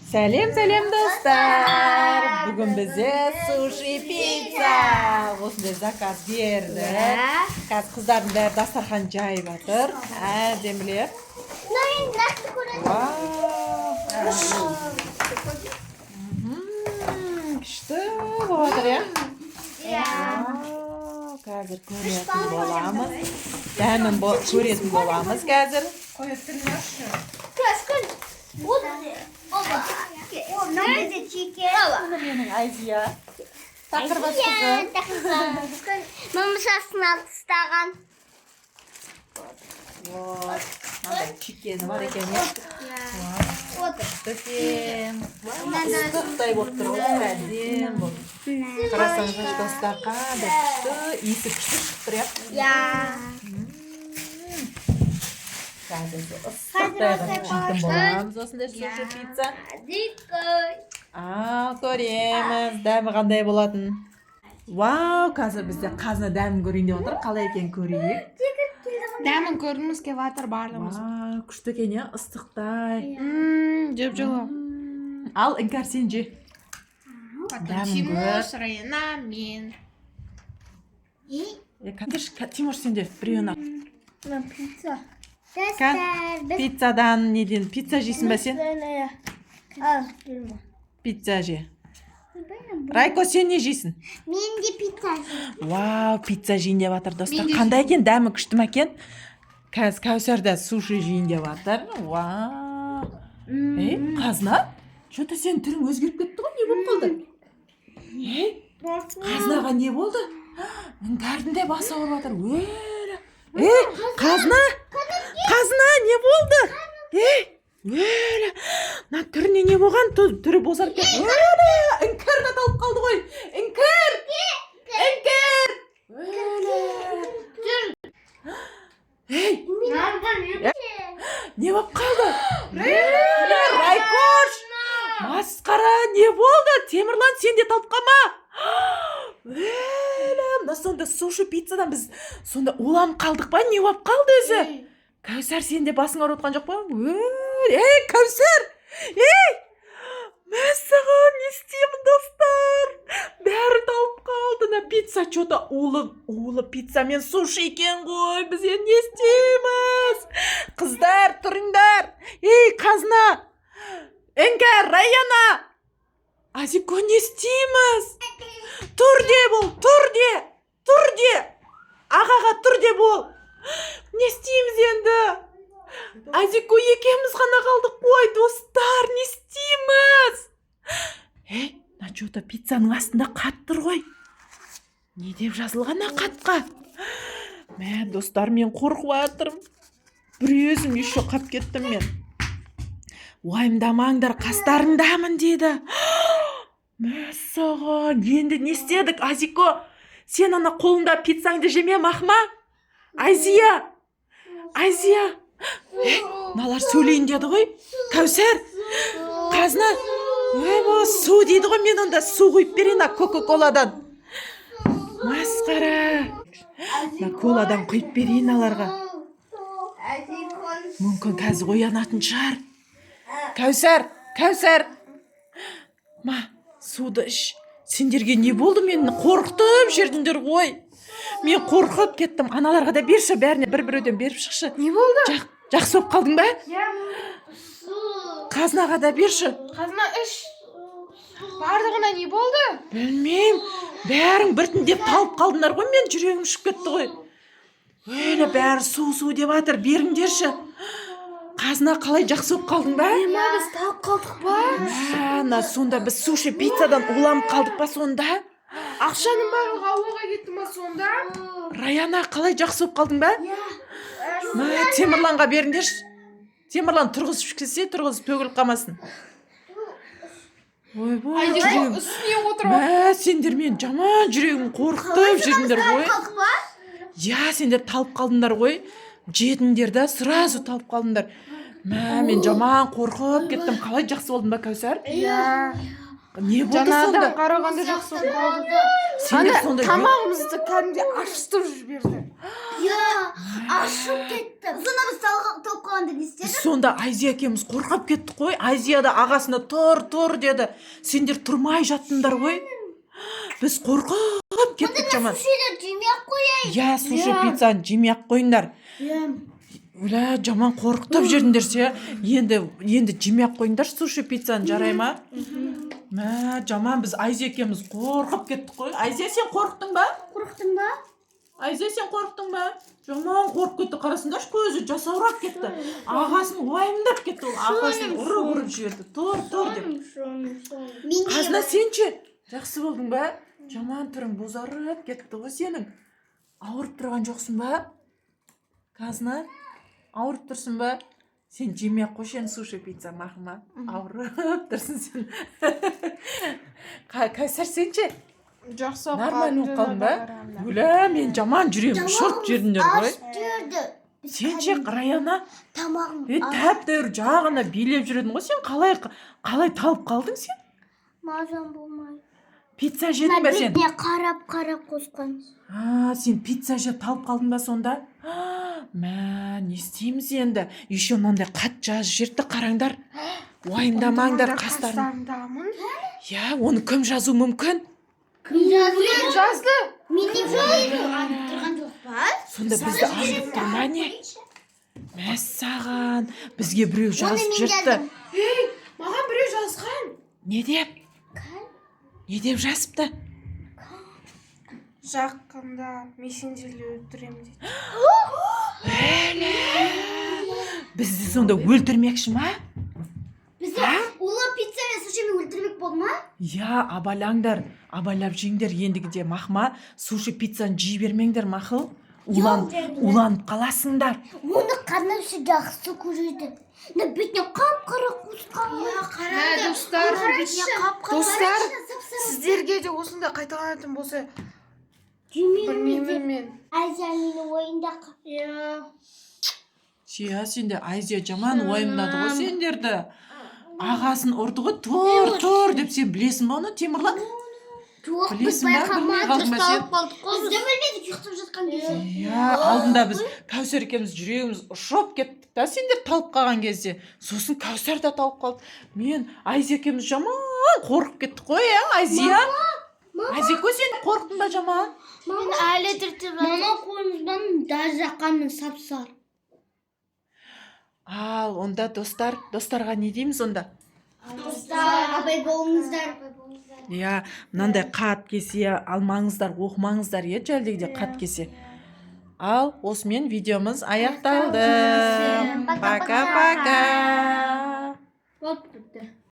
Сәлем, сәлем, достар! Бүгін бізде суши пицца. Осындай заказ берді. Қазір қыздардың бәрі дастархан жайып жатыр. Әдемілеп. Вау! Күшті болып жатыр, иә? Вау, қазір көретін боламыз. Дәмін көретін боламыз қазір. Міне, менің Айзия. Тақырбас қызым. Мамасасын алып тастаған. Вот. Мынандай чикені бар екен, иә? Күшті екен. Ыстықтай болып тұр ғой, әдемі болып. Қарасаңыздаршы, достар, қандай күшті, иісі күшті шығып тұр, иә? Иә. Қазір ыстықтай қылып жейтін боламыз осындай суши пицца. Ал көреміз, дәмі қандай болатын. Вау, қазір бізде Қазына дәмін көрейін деп отыр. Қалай екенін көрейік. Дәмін көргіміз келіп жатыр барлығымыз. Вау, күшті екен, иә, ыстықтай. Жеп жылы. Ал, Іңкәр, сен же. Потом Дәмін Тимур, көр. Райана, мен. Е, кәдір, Тимур, сен де біреуін ал. Пицца. Достар, біз Пиццадан неден? Пицца жейсің ба сен? Ал, білмеймін. Пицца же. Райко, сен не жейсің? Мен де пицца жеймін. Вау, пицца жейін деп жатыр, достар. Мен де. Қандай екен дәмі, күшті ма екен? Қазір Кәусар да суши жейін деп жатыр. Вау! Ей, Қазына, че то сенің түрің өзгеріп кетті ғой, не болып қалды? Ей, Қазынаға не болды? Іңкәрдің де басы ауырып жатыр. Өлі! Ей, Қазына! Қазына, не болды? Ей, өлі! Мына түріне не болған? Түрі бозарып кетті. Өлі! Іңкәр де талып қалды ғой. Іңкәр! Іңкәр! Өлі! Ей, не болып қалды? Өлі, Райкош! Масқара, не болды? Темірлан, сен де талып қалма. Өлі, мына сонда суши пиццадан біз сонда уланып қалдық па? Не болып қалды өзі? Кәусар, сен де басың ауырып отқан жоқ па? Өлі, ей, Кәусар! Ей! Мәссаған, не істеймін, достар? Бәрі талып қалды. Мына пицца че-то улы, улы пицца мен суши екен ғой. Біз енді не істейміз? Қыздар, тұрыңдар. Ей, Қазына! Іңкәр, Раяна! Азико, не істейміз? Тұр де бол, тұр де! Тұр де! Ағаға тұр де бол! Не істейміз енді? Азико екеуміз ғана қалдық қой, достар, не істейміз? Ей, мына че-то пиццаның астында хат тұр ғой. Не деп жазылған ана хатқа? Мә, достар, мен қорқып жатырмын. Бір өзім еще қап кеттім мен. Уайымдамаңдар, қастарыңдамын деді. Мәссаған, енді не істедік, Азико? Сен ана қолыңда пиццаңды жеме, махма? Айзия! Айзия! Ей, мыналар сөйлейін деді ғой. Кәусар, Қазына, ойбой, су дейді ғой, мен онда су құйып берейін ана кока-коладан. Масқара. Мына коладан құйып берейін аларға. Мүмкін, қазір оянатын шығар. Кәусар, Кәусар. Ма, суды іш. Сендерге не болды? Мені қорқытып жүрдіңдер ғой. Мен қорқып кеттім. Аналарға да берші, бәріне бір біреуден беріп шықшы. Не болды? Жақсы болып қалдың ба? Иә. Қазынаға да берші. Қазына, іш. Барлығына не болды? Білмеймін. Бәрің біртіндеп талып қалдыңдар ғой, мен жүрегім ұшып кетті ғой. Өлі, бәрі су, су деп жатыр, беріңдерші. Қазына, қалай, жақсы болып қалдың ба? Ма, біз талып қалдық па? Мә, мына сонда біз суши пиццадан уланып қалдық па сонда? Ақшаның барлығы ауаға кетті ма сонда? Раяна, қалай, жақсы болып қалдың ба? Мә, Темірланға беріңдерші. Темірлан тұрғызып ішкізсе, тұрғызып, төгіліп қалмасын. Ойбой, Айзеке жүрегім. үстіне отырып. Мә, сендер мен жаман жүрегім қорқытып жүрдіңдер ғой. Қалдық па? Иә, сендер талып қалдыңдар ғой. Жедіңдер да, сразу талып қалдыңдар. Мә, мен жаман қорқып кеттім. Қалай, жақсы болдың ба, Кәусар? Иә. Не болды Жаңадан сонда? Қарағанда жақсы болып қалды. Сендер Ана сонда тамағымызды кәдімгідей ашытып жіберді. Иә, ашып кетті. Сонда біз талып қалғанда не Біз істедік? сонда Айзия екеуміз қорқып кеттік қой. Айзия да ағасына «Тұр, тұр», – деді. Сендер тұрмай жаттыңдар ғой. Біз қорқып кеттік жаман. Сушиді жемей ақ қояйық. Иә, суши Иә. пиццаны жемей ақ қойыңдар. Иә. Өлә, жаман қорқытып жібердіңдер ше. Енді жемей ақ қойыңдар суши пиццаны, жарай ма? Мә, жаман біз Айзия екеуміз қорқып кеттік қой. Айзия, сен қорықтың ба? Қорықтың ба? Айзия, сен қорықтың ба? Жаман қорқып кетті, қарасаңдаршы, көзі жасаурап кетті. Ағасын уайымдап кетті ол, ағасын ұрып ұрып жіберді, «Тұр, тұр», – деп. Мен Қазына, сен ше, жақсы болдың ба? Жаман түрің бозарып кетті ғой сенің. Ауырып тұрған жоқсың ба? Қазына, ауырып тұрсың ба? Сен жемей ақ қойшы енді суши пицца, мақұл ма? Ауырып тұрсың сен. Кәусар, сен ше? Жақсы болып Нормально болып қалдың ба? Қарағанда. Өлә, мен жаман жүрегім шорт жібердіңдер ғой. Ашып жіберді. Сен ше, Раяна? Тамағым Е, тәп тәуір жағына билеп жүрдің ғой сен. Қалай талып қалдың сен? Мазам болмай. Пицца жедің ба сен? Бетіне қарап қарап қосқан. А, сен пицца жеп талып қалдың ба сонда? А, мә, не істейміз енді? Еще мынандай хат жазып жіберіпті, қараңдар. Уайымдамаңдар, қастарың. Қастарындамын. Иә, оны кім жазу мүмкін? Кім жазды? Кім жазды? Мен де тұрған жоқ па? Сонда бізді аңдып тұр ма, не? Мәссаған, бізге біреу жазып Оны мен жіберіпті. жаздым. Ей, маған біреу жазған. Не деп? Не деп жазыпты? Жақында мен сендерді өлтіремін дейді. Бізді сонда өлтірмекші ма? Бізді улы пицца мен сушимен өлтірмек болды ма? Иә, абайлаңдар, абайлап жеңдер ендігіде, мақма. Суши пиццаны жей бермеңдер, мақұл? Уланып қаласыңдар. Оны қанаушы жақсы көреді. Мына бетіне қап-қара қосқан ғой. Мә, достар, достар, сіздерге де осындай қайталанатын болса, білмеймін мен. Азия мені ойында. Иә. Иә, сенде Айзия жаман уайымдады ғой сендерді. Ағасын ұрды ғой, «Тұр, тұр», – деп. Сен білесің ба оны, Темірлан? Жоқ, біз Білесің ба, білмей байқамадық. қалдың ба сен? Қалдық қой. Біз де білмедік ұйықтап жатқан кезде. Иә, алдында біз Кәусар екеуміз жүрегіміз ұшып кеттік та сендер талып қалған кезде. Сосын Кәусар да талып қалды. Мен, Айзия екеуміз жаман қорқып кеттік қой, иә, Айзия? Айзия, сен қорықтың ба жаман? Мен әлі түртіп. Мама, қолымыздан даже жаққанмын сап-сары. Ал онда, достар, достарға не дейміз онда? Достар, абай болыңыздар. Иә, мынандай хат келсе, алмаңыздар, оқымаңыздар, иә, жәлдегде хат келсе. Ал осымен видеомыз аяқталды. Пока. Пока, пока. Вот бітті.